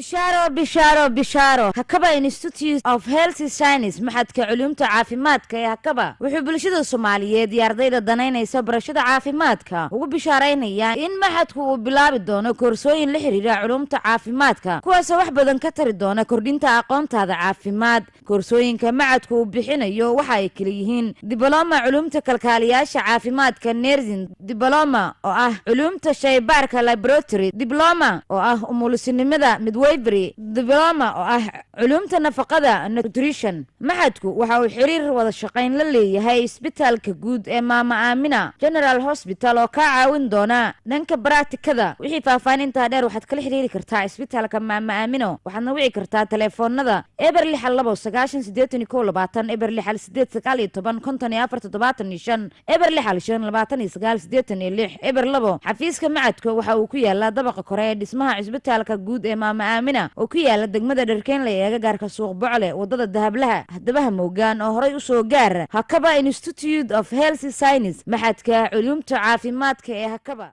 Bishaaro, bishaaro, bishaaro! Hakaba Institute of Health Science, machadka culuumta caafimaadka ee Hakaba, wuxuu bulshada Soomaaliyeed iyo ardayda danaynaysa barashada caafimaadka ugu bishaaraynayaa in machadku uu bilaabi doono koorsooyin la xiriira culuumta caafimaadka, kuwaasoo wax badan ka tari doona kordhinta aqoontaada caafimaad. Koorsooyinka machadku uu bixinayo waxa ay kala yihiin: diploma culuumta kalkaaliyaasha caafimaadka, nursing; diploma oo ah culuumta shaybaarka, laboratory; diploma oo ah umulisinimada, midwifery; diploma oo ah culuumta nafaqada, nutrition. Machadku waxa uu xiriir wada shaqayn la leeyahay Isbitaalka Guud ee Maama Aamina General Hospital oo kaa caawin doona dhanka baraatikada. Wixii faahfaahintaa dheer waxaad kala xiriiri kartaa Isbitaalka Maama Aamino, waxaadna wici kartaa taleefoonada 062 90 81 20, 068 19 54 75, 065 29 86 02. Xafiiska machadka waxa uu ku yaalaa dabaqa kore ee dhismaha Cisbitaalka Guud ee Maama Aamina oo ku yaala degmada Dharkeenley ee agagaarka Suuq Bocle, wadada Dahablaha. Haddaba moogaan oo horay usoo gaar Hakaba Institute of Health Science, machadka culuumta caafimaadka ee Hakaba.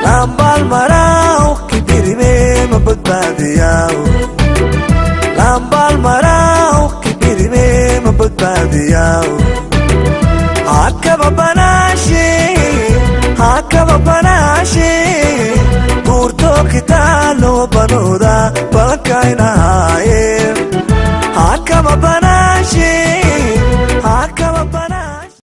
Lambaal maraaw kibirime ma badbaadiyaw, lambaal maraaw kibirime ma badbaadiyaw. Hakaba banaashe, hakaba banaashe, buurto kitaalo banooda balankaynaa.